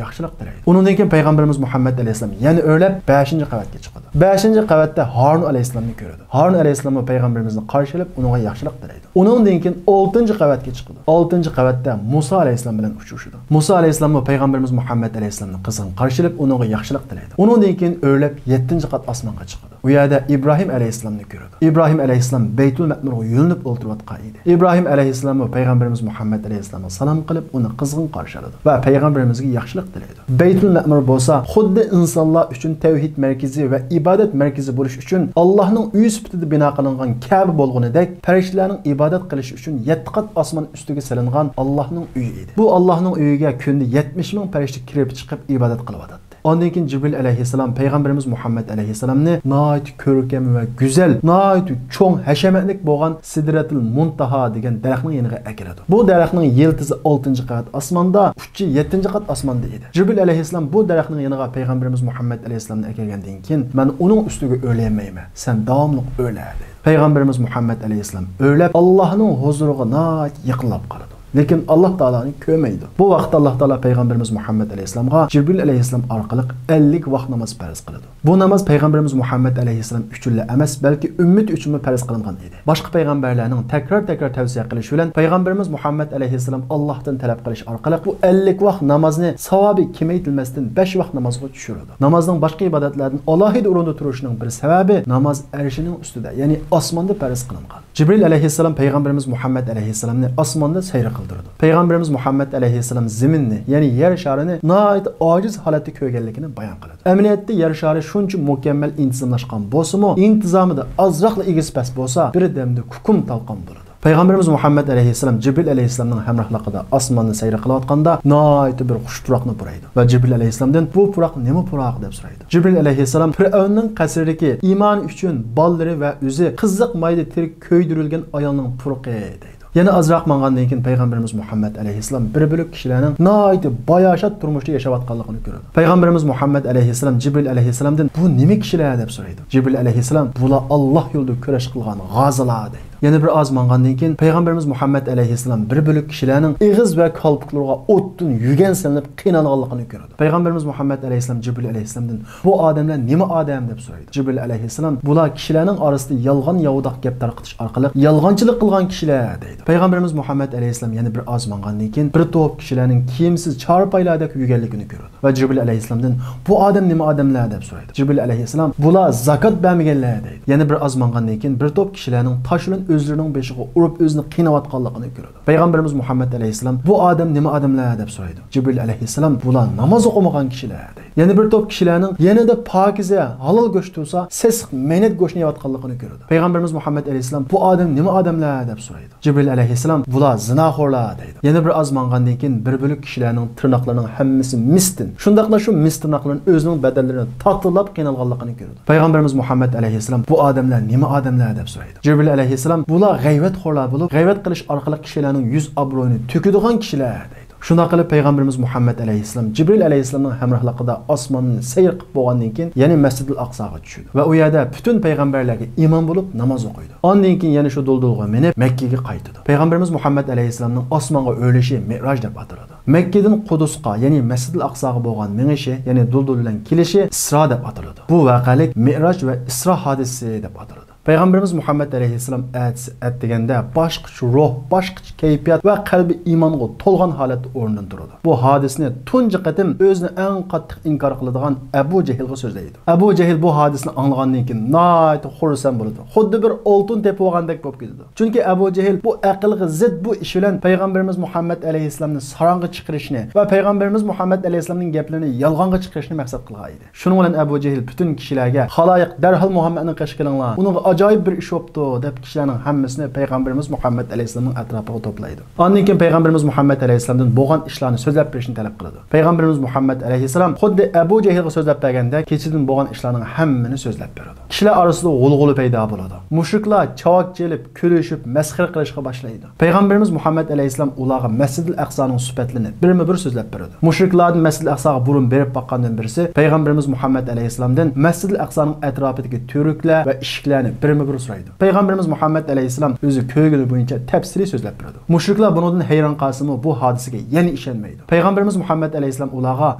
ياخشىلىق تىلەيدۇ. ئۇنىڭدىن كېيىن پەيغەمبىرىمىز مۇھەممەد ئەلەيھىسسالام يەنە ئۆرلەپ، بەشىنچى قەۋەتكە چىقىدۇ. بەشىنچى قەۋەتتە ھارۇن ئەلەيھىسسالامنى كۆرىدۇ. ھارۇن ئەلەيھىسسالاممۇ پەيغەمبىرىمىزنى قارشى ئېلىپ، ئۇنىڭغا ياخشىلىق تىلەيدۇ. ئۇنىڭدىن كېيىن ئالتىنچى قەۋەتكە چىقىدۇ. ئالتىنچى قەۋەتتە مۇسا ئەلەيھىسسالام بىلەن ئۇچرىشىدۇ. مۇسا ئەلەيھىسسالاممۇ پەيغەمبىرىمىز مۇھەممەد ئەلەيھىسسالامنى قىزغىن قارشى ئېلىپ، ئۇنىڭغا ياخشىلىق تىلەيدۇ. ئۇنىڭدىن كېيىن ئۆرلەپ يەتتىنچى قات ئاسمانغا چىقىدۇ. ئۇ يەردە ئىبراھىم ئەلەيھىسسالامنى كۆرىدۇ. ئىبراھىم ئەلەيھىسسالام بەيتۇل مەئمۇرغا يۆلىنىپ ئولتۇرۇۋاتقان ئىدى. ئىبراھىم ئەلەيھىسسالاممۇ پەيغەمبىرىمىز مۇھەممەد ئەلەيھىسسالامغا سالام قىلىپ، ئۇنى قىزغىن قارشى ئالىدۇ ۋە پەيغەمبىرىمىزگە ياخشىلىق تىلەيدۇ. بەيتۇل مەئمۇر بولسا خۇددى ئىنسانلار ئۈچۈن تەۋھىد مەركىزى ۋە ئىبادەت مەركىزى بولۇش ئۈچۈن ئاللاھنىڭ ئۆيى سۈپىتىدە بىنا قىلىنغان كەبە بولغىنىدەك، پەرىشتىلەرنىڭ ئىبادەت قىلىشى ئۈچۈن يەتتە قات ئاسمان ئۈستىگە سېلىنغان ئاللاھنىڭ ئۆيى ئىدى. بۇ ئاللاھنىڭ ئۆيىگە كۈندە يەتمىش مىڭ پەرىشتە كىرىپ چىقىپ ئىبادەت قىلىۋاتاتتى. ئاندىن كېيىن جىبرىل ئەلەيھىسسالام پەيغەمبىرىمىز مۇھەممەد ئەلەيھىسسالامنى ناھايىتى كۆركەم ۋە گۈزەل، ناھايىتى چوڭ ھەشەمەتلىك بولغان سىدرەتۇل مۇنتاھا دېگەن دەرەخنىڭ يېنىغا ئەكىرىدۇ. بۇ دەرەخنىڭ يىلتىزى ئالتىنچى قەۋەت ئاسماندا، ئۇچى يەتتىنچى قەۋەت ئاسماندا ئىدى. جىبرىل ئەلەيھىسسالام بۇ دەرەخنىڭ يېنىغا پەيغەمبىرىمىز مۇھەممەد ئەلەيھىسسالامنى ئەكەلگەندىن كېيىن، مەن ئۇنىڭ ئۈستىگە ئۆرلىيەلمەيمەن، سەن داۋاملىق ئۆرلە، دەيدۇ. پەيغەمبىرىمىز مۇھەممەد ئەلەيھىسسالام ئۆرلەپ، ئاللاھنىڭ ھۇزۇرىغا ناھايىتى يېقىنلاپ قالىدۇ. لېكىن ئاللاھ تائالانى كۆرمەيدۇ. بۇ ۋاقىتتا ئاللاھ تائالا پەيغەمبىرىمىز مۇھەممەد ئەلەيھىسسالامغا جىبرىل ئەلەيھىسسالام ئارقىلىق ئەللىك ۋاق ناماز پەرز قىلىدۇ. بۇ ناماز پەيغەمبىرىمىز مۇھەممەد ئەلەيھىسسالام ئۈچۈنلا ئەمەس، بەلكى ئۈممىتى ئۈچۈنمۇ پەرز قىلىنغان ئىدى. باشقا پەيغەمبەرلەرنىڭ تەكرار-تەكرار تەۋسىيە قىلىشى بىلەن پەيغەمبىرىمىز مۇھەممەد ئەلەيھىسسالام ئاللاھتىن تەلەپ قىلىش ئارقىلىق بۇ ئەللىك ۋاق نامازنى ساۋابى كېمەيتىلمەستىن بەش ۋاق نامازغا چۈشۈرىدۇ. نامازنىڭ باشقا ئىبادەتلەردىن ئالاھىدە ئورۇندا تۇرۇشىنىڭ بىر سەۋەبى ناماز ئەرشىنىڭ ئۈستىدە، يەنى ئاسماندا پەرز قىلىنغان. جىبرىل ئەلەيھىسسالام پەيغەمبىرىمىز مۇھەممەد ئەلەيھىسسالامنى ئاسماندا سەير قىلدۇرىدۇ. پەيغەمبىرىمىز مۇھەممەد ئەلەيھىسسالام زېمىننى، يەنى يەر شارىنى ناھايىتى ئاجىز ھالەتتە كۆرگەنلىكىنى بايان قىلىدۇ. ئەمەلىيەتتە يەر شارى شۇنچە مۇكەممەل ئىنتىزاملاشقان بولسىمۇ، ئىنتىزامىدا ئازراقلا ئېگىز-پەس بولسا، بىردەمدە كۇكۇم تالقان بولىدۇ. پەيغەمبىرىمىز مۇھەممەد ئەلەيھىسسالام جىبرىل ئەلەيھىسسالامنىڭ ھەمراھلىقىدا ئاسماندا سەير قىلىۋاتقاندا، ناھايىتى بىر خۇش پۇراقنى پۇرايدۇ ۋە جىبرىل ئەلەيھىسسالامدىن، «بۇ پۇراق نېمە پۇراق؟» دەپ سورايدۇ. جىبرىل ئەلەيھىسسالام، «پىرئەۋننىڭ قەسرىدىكى ئىمانى ئۈچۈن بالىلىرى ۋە ئۆزى قىزىق مايدا تېرىك كۆيدۈرۈلگەن ئايالنىڭ پۇرىقى» دەيدۇ. يەنە ئازراق ماڭغاندىن كېيىن پەيغەمبىرىمىز مۇھەممەد ئەلەيھىسسالام بىر بۆلەك كىشىلەرنىڭ ناھايىتى باياشات تۇرمۇشتا ياشاۋاتقانلىقىنى كۆرىدۇ. پەيغەمبىرىمىز مۇھەممەد ئەلەيھىسسالام جىبرىل ئەلەيھىسسالامدىن، «بۇ نېمە كىشىلەر؟» دەپ سورايدۇ. جىبرىل ئەلەيھىسسالام، «بۇلار ئاللاھ يولىدا كۈرەش قىلغان غازىلار» دەيدۇ. يەنە بىر ئاز ماڭغاندىن كېيىن پەيغەمبىرىمىز مۇھەممەد ئەلەيھىسسالام بىر بۆلەك كىشىلەرنىڭ ئېغىز ۋە كالپۇكلىرىغا ئوتتىن يۈگەن سېلىنىپ قىينالغانلىقىنى كۆرىدۇ. پەيغەمبىرىمىز مۇھەممەد ئەلەيھىسسالام جىبرىل ئەلەيھىسسالامدىن، «بۇ ئادەملەر نېمە ئادەم؟» دەپ سورايدۇ. جىبرىل ئەلەيھىسسالام، «بۇلار كىشىلەرنىڭ ئارىسىدا يالغان ياۋىداق گەپ تارقىتىش ئارقىلىق يالغانچىلىق قىلغان كىشىلەر» دەيدۇ. پەيغەمبىرىمىز مۇھەممەد ئەلەيھىسسالام يەنە بىر ئاز ماڭغاندىن كېيىن بىر توپ كىشىلەرنىڭ كىيىمسىز چارپايلاردەك يۈگەنلىكىنى كۆرىدۇ ۋە جىبرىل ئەلەيھىسسالامدىن، «بۇ ئادەم نېمە ئادەملەر؟» دەپ سورايدۇ. جىبرىل ئەلەيھىسسالام، «بۇلار زاكات بەرمىگەنلەر» دەيدۇ. يەنە بىر ئاز ماڭغاندىن كېيىن بىر توپ كىشىلەرنىڭ تاش بىلەن ئۆزلىرىنىڭ بېشىغا ئۇرۇپ ئۆزىنى قىيناۋاتقانلىقىنى كۆرىدۇ. پەيغەمبىرىمىز مۇھەممەد ئەلەيھىسسالام، «بۇ ئادەم نېمە ئادەملەر؟» دەپ سورايدۇ. جىبرىل ئەلەيھىسسالام، «بۇلار ناماز ئوقۇمىغان كىشىلەر» دەيدۇ. يەنە بىر توپ كىشىلەرنىڭ يېنىدا پاكىزە ھالال گۆش تۇرسا، سېسىق مەينەت گۆشنى يەۋاتقانلىقىنى كۆرىدۇ. پەيغەمبىرىمىز مۇھەممەد ئەلەيھىسسالام، «بۇ ئادەم نېمە ئادەملەر؟» دەپ سورايدۇ. جىبرىل ئەلەيھىسسالام، «بۇلار زىناخورلار» دەيدۇ. يەنە بىر ئاز ماڭغاندىن كېيىن بىر بۆلەك كىشىلەرنىڭ تىرناقلىرىنىڭ ھەممىسى مىستىن، شۇنداقلا شۇ مىس تىرناقلىرىنى ئۆزىنىڭ بەدەنلىرىنى تاتىلاپ قىينالغانلىقىنى كۆرىدۇ. پەيغەمبىرىمىز مۇھەممەد ئەلەيھىسسالام، «بۇ ئادەملەر نېمە ئادەملەر؟» دەپ سورايدۇ. جىبرىل ئەلەيھىسسالام، «بۇلار غەيۋەتخورلار بولۇپ، غەيۋەت قىلىش ئارقىلىق كىشىلەرنىڭ يۈز ئابرۇيىنى تۆكىدىغان كىشىلەر» دەيدۇ. شۇنداق قىلىپ پەيغەمبىرىمىز مۇھەممەد ئەلەيھىسسالام جىبرىل ئەلەيھىسسالامنىڭ ھەمراھلىقىدا ئاسماننى سەير قىلىپ بولغاندىن كېيىن يەنە مەسجىدىل ئاقساغا چۈشىدۇ ۋە ئۇ يەردە پۈتۈن پەيغەمبەرلەرگە ئىمام بولۇپ ناماز ئوقۇيدۇ. ئاندىن كېيىن يەنە شۇ دۇلدۇلغا مىنىپ مەككىگە قايتىدۇ. پەيغەمبىرىمىز مۇھەممەد ئەلەيھىسسالامنىڭ ئاسمانغا ئۆرلىشى مىئراج دەپ ئاتىلىدۇ. مەككىدىن قۇدۇسقا، يەنى مەسجىدىل ئاقساغا بولغان مېڭىشى، يەنى دۇلدۇل بىلەن كېلىشى ئىسرا دەپ ئاتىلىدۇ. بۇ ۋەقەلىك مىئراج ۋە ئىسرا ھادىسىسى دەپ ئاتىلىدۇ. پەيغەمبىرىمىز مۇھەممەد ئەلەيھىسسالام ئەتىسى ئەتىگەندە باشقىچە روھ، باشقىچە كەيپىيات ۋە قەلبى ئىمانغا تولغان ھالەتتە ئورنىدىن تۇرىدۇ. بۇ ھادىسىنى تۇنجى قېتىم ئۆزىنى ئەڭ قاتتىق ئىنكار قىلىدىغان ئەبۇ جەھىلگە سۆزلەيدۇ. ئەبۇ جەھىل بۇ ھادىسىنى ئاڭلىغاندىن كېيىن ناھايىتى خۇرسەن بولىدۇ. خۇددى بىر ئالتۇن تېپىۋالغاندەك بولۇپ كېتىدۇ. چۈنكى ئەبۇ جەھىل بۇ ئەقىلگە زىت بۇ ئىش بىلەن پەيغەمبىرىمىز مۇھەممەد ئەلەيھىسسالامنى ساراڭغا چىقىرىشنى ۋە پەيغەمبىرىمىز مۇھەممەد ئەلەيھىسسالامنىڭ گەپلىرىنى يالغانغا چىقىرىشنى مەقسەت قىلغان ئىدى. شۇنىڭ بىلەن ئەبۇ جەھىل پۈتۈن كىشىلەرگە، «خالايىق، دەرھال مۇھەممەدنىڭ قېشىغا كېلىڭلار، ئۇنىڭغا ئاجايىپ بىر ئىش بوپتۇ، دەپ كىشىلەرنىڭ ھەممىسىنى پەيغەمبىرىمىز مۇھەممەد ئەلەيھىسسالامنىڭ ئەتراپىغا توپلايدۇ. ئاندىن كېيىن پەيغەمبىرىمىز مۇھەممەد ئەلەيھىسسالامدىن بولغان ئىشلارنى سۆزلەپ بېرىشنى تەلەپ قىلىدۇ. پەيغەمبىرىمىز مۇھەممەد ئەلەيھىسسالام خۇددى ئەبۇ جەھىلگە سۆزلەپ بەرگەندەك كېچىدىن بولغان ئىشلارنىڭ ھەممىنى سۆزلەپ بېرىدۇ. كىشىلەر ئارىسىدا غۇلغۇلا پەيدا بولىدۇ. مۇشرىكلار چاۋاك چېلىپ، كۈلۈشۈپ، مەسخىرە قىلىشقا باشلايدۇ. پەيغەمبىرىمىز مۇھەممەد ئەلەيھىسسالام ئۇلارغا مەسجىدىل ئەقسانىڭ سۈپەتلىرىنى بىرمۇ بىر سۆزلەپ بېرىدۇ. مۇشرىكلاردىن مەسجىدىل ئەقساغا بۇرۇن بېرىپ باققاندىن بىرسى پەيغەمبىرىمىز مۇھەممەد ئەلەيھىسسالامدىن مەسجىدىل ئەقسانىڭ ئەتراپىدىكى تۈۋرۈكلەر ۋە ئىشىكلەرنى بىرمۇ بىر سورايدۇ. پەيغەمبىرىمىز مۇھەممەد ئەلەيھىسسالام ئۆزى كۆرگىنى بويىچە تەپسىلىي سۆزلەپ بېرىدۇ. مۇشرىكلار بۇنىڭدىن ھەيران قالسىمۇ، بۇ ھادىسىگە يەنە ئىشەنمەيدۇ. پەيغەمبىرىمىز مۇھەممەد ئەلەيھىسسالام ئۇلارغا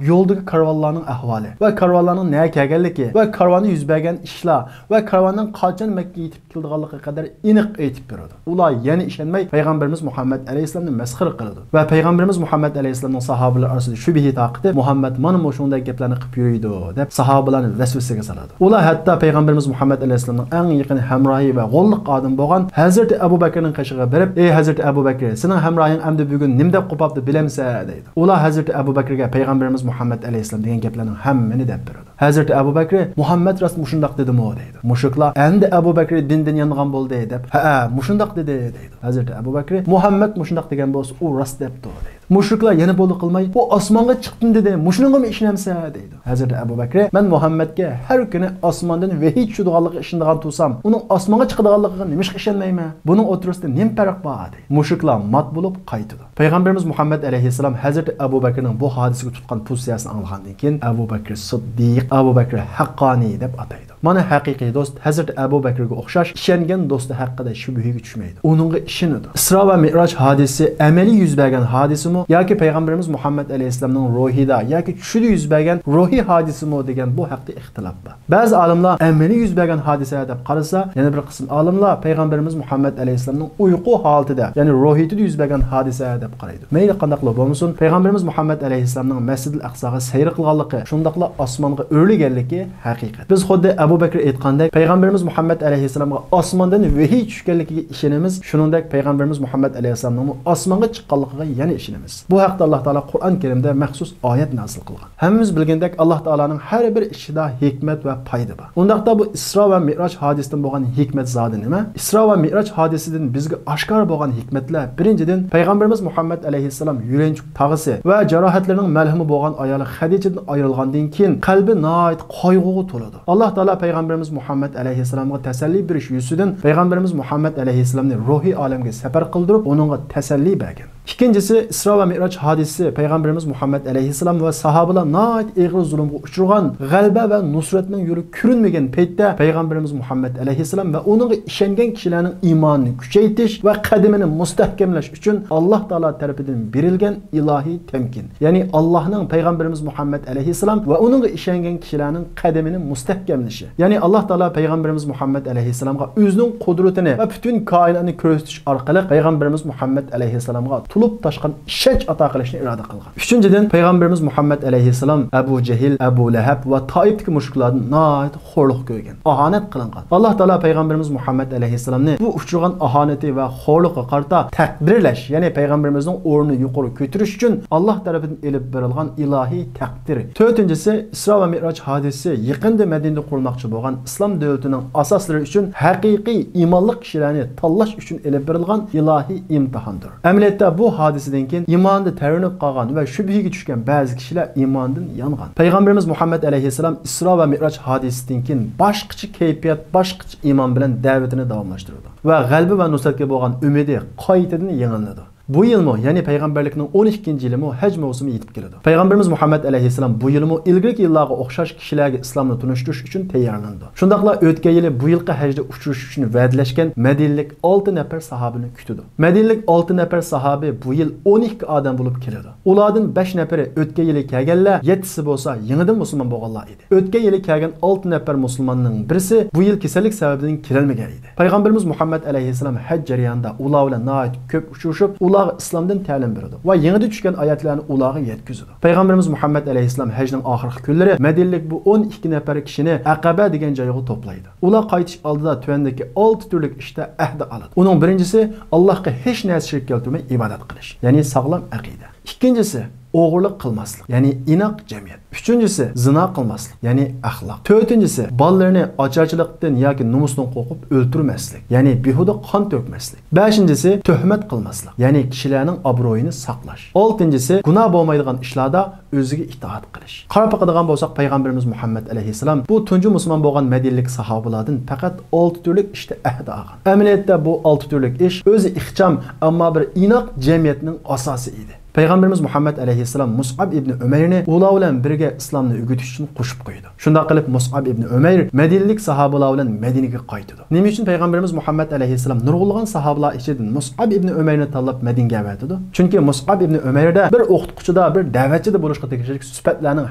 يولدىكى كارۋانلارنىڭ ئەھۋالى ۋە كارۋانلارنىڭ نەگە كەلگەنلىكى ۋە كارۋاندا يۈز بەرگەن ئىشلار ۋە كارۋاننىڭ قاچان مەككىگە يېتىپ كېلىدىغانلىقىغا قەدەر ئېنىق ئېيتىپ بېرىدۇ. ئۇلار يەنە ئىشەنمەي، پەيغەمبىرىمىز مۇھەممەد ئەلەيھىسسالامنى مەسخىرە قىلىدۇ ۋە پەيغەمبىرىمىز مۇھەممەد ئەلەيھىسسالامنىڭ ساھابىلىرى ئارىسىدا شۈبھە تارقىتىپ، مۇھەممەد مانا مۇشۇنداق گەپلەرنى قىلىپ يۈرىدۇ، دەپ ساھابىلارنى ۋەسۋەسىگە سالىدۇ. ئۇلار ھەتتا پەيغەمبىرىمىز مۇھەممەد ئەلەيھىسسالامنىڭ ئەڭ يېقىن ھەمراھى ۋە غوللۇق ئادىمى بولغان ھەزرىتى ئەبۇ بەكرىنىڭ قېشىغا بېرىپ، ئەي ھەزرىتى ئەبۇ بەكرى، سېنىڭ ھەمراھىڭ ئەمدى بۈگۈن نېمە دەپ قوپاپتۇ بىلەمسەن؟ دەيدۇ. ئۇلار ھەزرىتى ئەبۇ بەكرىگە پەيغەمبىرىمىز مۇھەممەد ئەلەيھىسسالام دېگەن گەپلەرنىڭ ھەممىنى دەپ بېرىدۇ. ھەزرىتى ئەبۇ بەكرى، مۇھەممەد راست مۇشۇنداق دېدىمۇ؟ دەيدۇ. مۇشرىكلار، ئەمدى ئەبۇ بەكرى دىندىن يانغان بولدى، دەپ، ھەئە، مۇشۇنداق دېدى، دەيدۇ. ھەزرىتى ئەبۇ بەكرى، مۇھەممەد مۇشۇنداق دېگەن بولسا، ئۇ راست دەپتۇ، دەيدۇ. مۇشرىكلار يەنە بولدى قىلماي، ئۇ ئاسمانغا چىقتىم دېدى، مۇشۇنىڭغىمۇ ئىشىنەمسەن؟ دەيدۇ. ھەزرىتى ئەبۇ بەكرى، مەن مۇھەممەدكە ھەر كۈنى ئاسماندىن ۋەھىي چۈشىدىغانلىقىغا ئىشىنىدىغان تۇرسام، ئۇنىڭ ئاسمانغا چىقىدىغانلىقىغا نېمىشقا ئىشەنمەيمەن؟ بۇنىڭ ئوتتۇرىسىدا نېمە پەرق بار؟ دەيدۇ. مۇشرىكلار مات بولۇپ قايتىدۇ. پەيغەمبىرىمىز مۇھەممەد ئەلەيھىسسالام ھەزرىتى ئەبۇ بەكرىنىڭ بۇ ھادىسىگە تۇتقان پوزىتسىيەسىنى ئاڭلىغاندىن كېيىن، ئەبۇ بەكرى سىددىق، ئەبۇ بەكرى ھەققانىي دەپ ئاتايدۇ. مانا ھەقىقىي دوست ھەزرىتى ئەبۇ بەكرىگە ئوخشاش ئىشەنگەن دوستى ھەققىدە شۈبھىگە چۈشمەيدۇ. ئۇنىڭغا ئىشىنىدۇ. ئىسرا ۋە مىئراج ھادىسىسى ئەمەلىي يۈز بەرگەن ھادىسىمۇ ياكى پەيغەمبىرىمىز مۇھەممەد ئەلەيھىسسالامنىڭ روھىدا ياكى چۈشىدە يۈز بەرگەن روھىي ھادىسىمۇ دېگەن بۇ ھەقتە ئىختىلاپ بار. بەزى ئالىملار ئەمەلىي يۈز بەرگەن ھادىسە دەپ قارىسا، يەنە بىر قىسىم ئالىملار پەيغەمبىرىمىز مۇھەممەد ئەلەيھىسسالامنىڭ ئۇيقۇ ھالىتىدە، يەنى روھىيىتىدە يۈز بەرگەن ھادىسە دەپ قارايدۇ. مەيلى قانداقلا بولمىسۇن، پەيغەمبىرىمىز مۇھەممەد ئەلەيھىسسالامنىڭ مەسجىدىل ئەقساغا سەير قىلغانلىقى، شۇنداقلا ئاسمانغا ئۆرلىگەنلىكى ھەقىقەت. بىز خۇددى ئەبۇ بەكرى ئېيتقاندەك، پەيغەمبىرىمىز مۇھەممەد ئەلەيھىسسالامغا ئاسماندىن ۋەھىي چۈشكەنلىكىگە ئىشىنىمىز، شۇنىڭدەك پەيغەمبىرىمىز مۇھەممەد ئەلەيھىسسالامنىڭمۇ ئاسمانغا چىققانلىقىغا يەنە ئىشىنىمىز. بۇ ھەقتە ئاللاھ تائالا قۇرئان كەرىمدە مەخسۇس ئايەتنى نازىل قىلغان. ھەممىمىز بىلگەندەك، ئاللاھ تائالانىڭ ھەر بىر ئىشىدا ھېكمەت ۋە پايدا بار. ئۇنداقتا بۇ ئىسرا ۋە مىئراج ھادىسىدىن بولغان ھېكمەت زادى نېمە؟ ئىسرا ۋە مىئراج ھادىسىدىن بىزگە ئاشكارا بولغان ھېكمەتلەر، بىرىنچىدىن، پەيغەمبىرىمىز مۇھەممەد ئەلەيھىسسالام يۆلەنچۈك تاغىسى ۋە جاراھەتلىرىنىڭ مەلھىمى بولغان ئايالى خەدىچىدىن ئايرىلغاندىن كېيىن قەلبى ناھايىتى قايغۇغا تولىدۇ. ئاللاھ تائالا پەيغەمبىرىمىز مۇھەممەد ئەلەيھىسسالامغا تەسەللى بېرىش يۈزىسىدىن پەيغەمبىرىمىز مۇھەممەد ئەلەيھىسسالامنى روھىي ئالەمگە سەپەر قىلدۇرۇپ، ئۇنىڭغا تەسەللى بەرگەن. ئىككىنچىسى، ئىسرا ۋە مىئراج ھادىسىسى پەيغەمبىرىمىز مۇھەممەد ئەلەيھىسسالام ۋە ساھابىلار ناھايىتى ئېغىر زۇلۇمغا ئۇچرىغان، غەلىبە ۋە نۇسرەتنىڭ يولى كۆرۈنمىگەن پەيتتە پەيغەمبىرىمىز مۇھەممەد ئەلەيھىسسالام ۋە ئۇنىڭغا ئىشەنگەن كىشىلەرنىڭ ئىمانىنى كۈچەيتىش ۋە قەدىمىنى مۇستەھكەملەش ئۈچۈن ئاللاھ تائالا تەرىپىدىن بېرىلگەن ئىلاھىي تەمكىن، يەنى ئاللاھنىڭ پەيغەمبىرىمىز مۇھەممەد ئەلەيھىسسالام ۋە ئۇنىڭغا ئىشەنگەن كىشىلەرنىڭ قەدىمىنى مۇستەھكەملىشى، يەنى ئاللاھ تائالا پەيغەمبىرىمىز مۇھەممەد ئەلەيھىسسالامغا ئۆزىنىڭ قۇدرىتىنى ۋە پۈتۈن كائىناتنى كۆرسىتىش ئارقىلىق پەيغەمبىرىمىز مۇھەممەد ئەلەيھىسسالامغا تولۇپ تاشقان ئىشەنچ ئاتا قىلىشنى ئىرادە قىلغان. ئۈچىنچىدىن، پەيغەمبىرىمىز مۇھەممەد ئەلەيھىسسالام ئەبۇ جەھىل، ئەبۇ لەھەب ۋە تائىپتىكى مۇشرىكلاردىن ناھايىتى خورلۇق كۆرگەن، ئاھانەت قىلىنغان. ئاللاھ تائالا پەيغەمبىرىمىز مۇھەممەد ئەلەيھىسسالامنى بۇ ئۇچرىغان ئاھانىتى ۋە خورلۇقىغا قارىتا تەقدىرلەش، يەنى پەيغەمبىرىمىزنىڭ ئورنىنى يۇقىرى كۆتۈرۈش ئۈچۈن ئاللاھ تەرىپىدىن ئېلىپ بېرىلغان ئىلاھىي تەقدىر. تۆتىنچىسى، ئىسرا ۋە مىئراج ھادىسىسى يېقىندا مەدىنىدە قۇرۇلماقچى بولغان ئىسلام دۆلىتىنىڭ ئاساسلىرى ئۈچۈن ھەقىقىي ئىمانلىق كىشىلەرنى تاللاش ئۈچۈن ئېلىپ بېرىلغان ئىلاھىي ئىمتىھاندۇر. ئەمەلىيەتتە بۇ ھادىسىدىن كېيىن ئىمانىدا تەۋرىنىپ قالغان ۋە شۈبھىگە چۈشكەن بەزى كىشىلەر ئىماندىن يانغان. پەيغەمبىرىمىز مۇھەممەد ئەلەيھىسسالام ئىسرا ۋە مىئراج ھادىسىسىدىن كېيىن باشقىچە كەيپىيات، باشقىچە ئىمان بىلەن دەۋىتىنى داۋاملاشتۇرىدۇ ۋە غەلىبە ۋە نۇسرەتكە بولغان ئۈمىدى قايتىدىن يېڭىلىنىدۇ. بۇ يىلمۇ، يەنى پەيغەمبەرلىكنىڭ ئون ئىككىنچى يىلىمۇ ھەج مەۋسۇمى يېتىپ كېلىدۇ. پەيغەمبىرىمىز مۇھەممەد ئەلەيھىسسالام بۇ يىلمۇ ئىلگىرىكى يىللارغا ئوخشاش كىشىلەرگە ئىسلامنى تونۇشتۇرۇش ئۈچۈن تەييارلىنىدۇ. شۇنداقلا ئۆتكەن يىلى بۇ يىلقى ھەجدە ئۇچرىشىش ئۈچۈن ۋەدىلەشكەن مەدىنىلىك ئالتە نەپەر ساھابىنى كۈتىدۇ. مەدىنىلىك ئالتە نەپەر ساھابى بۇ يىل ئون ئىككى ئادەم بولۇپ كېلىدۇ. ئۇلاردىن بەش نەپىرى ئۆتكەن يىلى كەلگەنلەر، يەتتىسى بولسا يېڭىدىن مۇسۇلمان بولغانلار ئىدى. ئۆتكەن يىلى كەلگەن ئالتە نەپەر مۇسۇلماننىڭ بىرسى بۇ يىل كېسەللىك سەۋەبىدىن كېلەلمىگەن ئىدى. پەيغەمبىرىمىز مۇھەممەد ئەلەيھىسسالام ھەج جەريانىدا ئۇلار بىلەن ناھايىتى كۆپ ئۇچرىشىپ، ئۇلارغا ئىسلامدىن تەلىم بېرىدۇ ۋە يېڭىدىن چۈشكەن ئايەتلەرنى ئۇلارغا يەتكۈزىدۇ. پەيغەمبىرىمىز مۇھەممەد ئەلەيھىسسالام ھەجنىڭ ئاخىرقى كۈنلىرى مەدىنىلىك بۇ ئون ئىككى نەپەر كىشىنى ئەقەبە دېگەن جايغا توپلايدۇ. ئۇلار قايتىش ئالدىدا تۆۋەندىكى ئالتە تۈرلۈك ئىشتا ئەھدە ئالىدۇ. ئۇنىڭ بىرىنچىسى، ئاللاھقا ھېچ نەرسە شېرىك كەلتۈرمەي ئىبادەت قىلىش، يەنى ساغلام ئەقىدە. ئىككىنچىسى، ئوغرىلىق قىلماسلىق، يەنى ئىناق جەمئىيەت. ئۈچىنچىسى، زىنا قىلماسلىق، يەنى ئەخلاق. تۆتىنچىسى، بالىلىرىنى ئاچارچىلىقتىن ياكى نومۇسىدىن قورقۇپ ئۆلتۈرمەسلىك، يەنى بىھۇدە قان تۆكمەسلىك. بەشىنچىسى، تۆھمەت قىلماسلىق، يەنى كىشىلەرنىڭ ئابرۇيىنى ساقلاش. ئالتىنچىسى، گۇناھ بولمايدىغان ئىشلاردا ئۆزىگە ئىتائەت قىلىش. قاراپ باقىدىغان بولساق، پەيغەمبىرىمىز مۇھەممەد ئەلەيھىسسالام بۇ تۇنجى مۇسۇلمان بولغان مەدىنىلىك ساھابىلەردىن پەقەت ئالتە تۈرلۈك ئىشتا ئەھدە ئالغان. ئەمەلىيەتتە بۇ ئالتە تۈرلۈك ئىش ئۆزى ئىخچام، ئەمما بىر ئىناق جەمئىيەتنىڭ ئاساسى ئىدى. پەيغەمبىرىمىز مۇھەممەد ئەلەيھىسسالام مۇسئاب ئىبنى ئۆمەيرنى ئۇلار بىلەن بىرگە ئىسلامنى ئۆگىتىش ئۈچۈن قوشۇپ قويىدۇ. شۇنداق قىلىپ، مۇسئاب ئىبنى ئۆمەير مەدىنىلىك ساھابىلار بىلەن مەدىنىگە قايتىدۇ. نېمە ئۈچۈن پەيغەمبىرىمىز مۇھەممەد ئەلەيھىسسالام نۇرغۇنلىغان ساھابىلار ئىچىدىن مۇسئاب ئىبنى ئۆمەيرنى تاللاپ مەدىنىگە ئەۋەتىدۇ؟ چۈنكى مۇسئاب ئىبنى ئۆمەيردە بىر ئوقۇتقۇچىدا، بىر دەۋەتچىدە بولۇشقا تېگىشلىك سۈپەتلەرنىڭ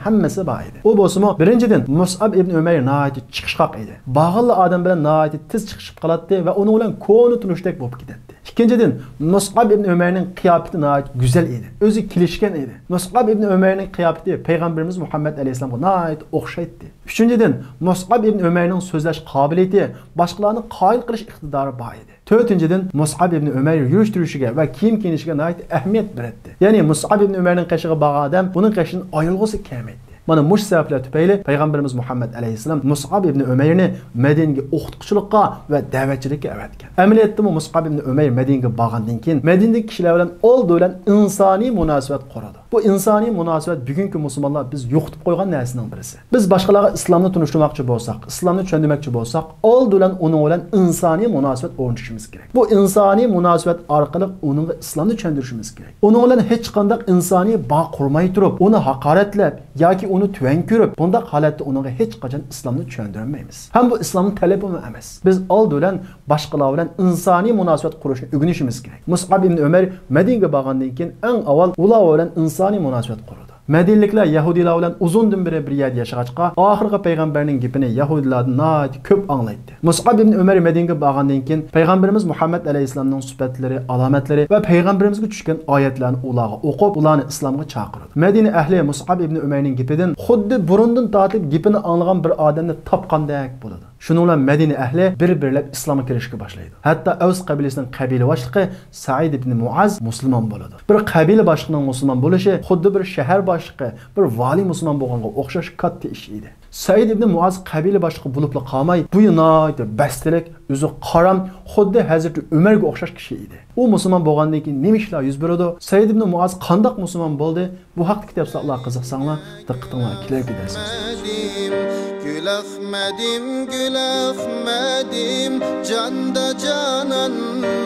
ھەممىسى بار ئىدى. ئۇ بولسىمۇ، بىرىنچىدىن، مۇسئاب ئىبنى ئۆمەير ناھايىتى چىقىشقاق ئىدى. بارغانلا ئادەم بىلەن ناھايىتى تېز چىقىشىپ قالاتتى ۋە ئۇنىڭ بىلەن كونا تونۇشتەك بولۇپ كېتەتتى. ئىككىنچىدىن، مۇسئاب ئىبنى ئۆمەيرنىڭ قىياپىتى ناھايىتى گۈزەل ئىدى. ئۆزى كېلىشكەن ئىدى. مۇسئاب ئىبنى ئۆمەيرنىڭ قىياپىتى پەيغەمبىرىمىز مۇھەممەد ئەلەيھىسسالامغا ناھايىتى ئوخشايتتى. ئۈچىنچىدىن، مۇسئاب ئىبنى ئۆمەيرنىڭ سۆزلەش قابىلىيىتى، باشقىلارنى قايىل قىلىش ئىقتىدارى بار ئىدى. تۆتىنچىدىن، مۇسئاب ئىبنى ئۆمەير يۈرۈش تۇرۇشىغا ۋە كىيىم كىيىنىشىگە ناھايىتى ئەھمىيەت بېرەتتى. يەنى مۇسئاب ئىبنى ئۆمەيرنىڭ قېشىغا بارغان ئادەم ئۇنىڭ قېشىدىن ئايرىلغۇسى كەلمەيتتى. مانا مۇشۇ سەۋەبلەر تۈپەيلى پەيغەمبىرىمىز مۇھەممەد ئەلەيھىسسالام مۇسئاب ئىبنى ئۆمەيرنى مەدىنىگە ئوقۇتقۇچىلىققا ۋە دەۋەتچىلىككە ئەۋەتكەن. ئەمەلىيەتتىمۇ مۇسئاب ئىبنى ئۆمەير مەدىنىگە بارغاندىن كېيىن، مەدىنىدىكى كىشىلەر بىلەن ئالدى بىلەن ئىنسانىي مۇناسىۋەت قۇرىدۇ. بۇ ئىنسانىي مۇناسىۋەت بۈگۈنكى مۇسۇلمانلار بىز يوقىتىپ قويغان نەرسىنىڭ بىرسى. بىز باشقىلارغا ئىسلامنى تونۇشتۇرماقچى بولساق، ئىسلامنى چۈشەندۈرمەكچى بولساق، ئالدى بىلەن ئۇنىڭ بىلەن ئىنسانىي مۇناسىۋەت ئورنىتىشىمىز كېرەك. بۇ ئىنسانىي مۇناسىۋەت ئارقىلىق ئۇنىڭغا ئىسلامنى چۈشەندۈرۈشىمىز كېرەك. ئۇنىڭ بىلەن ھېچقانداق ئىنسانىي باغ قۇرماي تۇرۇپ، ئۇنى ھاقارەتلەپ ياكى ئۇنى تۆۋەن كۆرۈپ، بۇنداق ھالەتتە ئۇنىڭغا ھېچقاچان ئىسلامنى چۈشەندۈرەلمەيمىز. ھەم بۇ ئىسلامنىڭ تەلىپىمۇ ئەمەس. بىز ئالدى بىلەن باشقىلار بىلەن ئىنسانىي مۇناسىۋەت قۇرۇشنى ئۆگىنىشىمىز كېرەك. مۇسئاب ئىبنى ئۆمەر مەدىنىگە بارغاندىن كېيىن، ئەڭ ئاۋۋال ئۇلار بىلەن ئىنسانىي مۇناسىۋەت قۇرىدۇ. مەدىنىلىكلەر يەھۇدىيلار بىلەن ئۇزۇندىن بېرى بىر يەردە ياشىغاچقا، ئاخىرقى پەيغەمبەرنىڭ گېپىنى يەھۇدىيلاردىن ناھايىتى كۆپ ئاڭلايتتى. مۇسئاب ئىبنى ئۆمەر مەدىنىگە بارغاندىن كېيىن، پەيغەمبىرىمىز مۇھەممەد ئەلەيھىسسالامنىڭ سۈپەتلىرى، ئالامەتلىرى ۋە پەيغەمبىرىمىزگە چۈشكەن ئايەتلەرنى ئۇلارغا ئوقۇپ، ئۇلارنى ئىسلامغا چاقىرىدۇ. مەدىنە ئەھلى مۇسئاب ئىبنى ئۆمەرنىڭ گېپىدىن خۇددى بۇرۇندىن تارتىپ گېپىنى ئاڭلىغان بىر ئادەمنى تاپقاندەك بولىدۇ. شۇنىڭ بىلەن مەدىنە ئەھلى بىر-بىرلەپ ئىسلامغا كىرىشكە باشلايدۇ. ھەتتا ئەۋس قەبىلىسىنىڭ قەبىلە باشلىقى سەئىد ئىبنى مۇئاز مۇسۇلمان بولىدۇ. بىر قەبىلە باشلىقىنىڭ مۇسۇلمان بولۇشى خۇددى بىر شەھەر باشلىقى، بىر ۋالىي مۇسۇلمان بولغانغا ئوخشاش كاتتا ئىش ئىدى. سەئىد ئىبنى مۇئاز قەبىلە باشلىقى بولۇپلا قالماي، بويى ناھايىتى بەستلىك، ئۆزى قارام، خۇددى ھەزرىتى ئۆمەرگە ئوخشاش كىشى ئىدى. ئۇ مۇسۇلمان بولغاندىن كېيىن نېمە ئىشلار يۈز بېرىدۇ؟ سەئىد ئىبنى مۇئاز قانداق مۇسۇلمان بولدى؟ بۇ ھەقتىكى تەپسىلاتلارغا قىزىقساڭلار، دىققىتىڭلارنى كېلەركى دەرسىمىزگە سۇنىمىز. گۈل ئەخمەدىم، گۈل ئەخمەدىم، جاندا جانان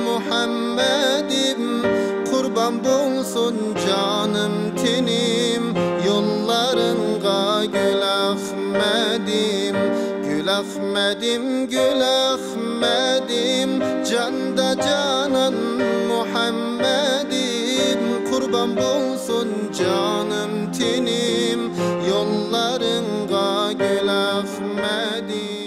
مۇھەممەدىم، قۇربان بولسۇن جانىم تېنىم يوللارىڭغا، گۈل ئەخمەدىم، گۈل ئەخمەدىم، گۈل ئەخمەدىم، جاندا جانان مۇھەممەدىم، قۇربان بولسۇن جانىم تېنىم يوللارىڭغا، گۈل ئەخمەدىم.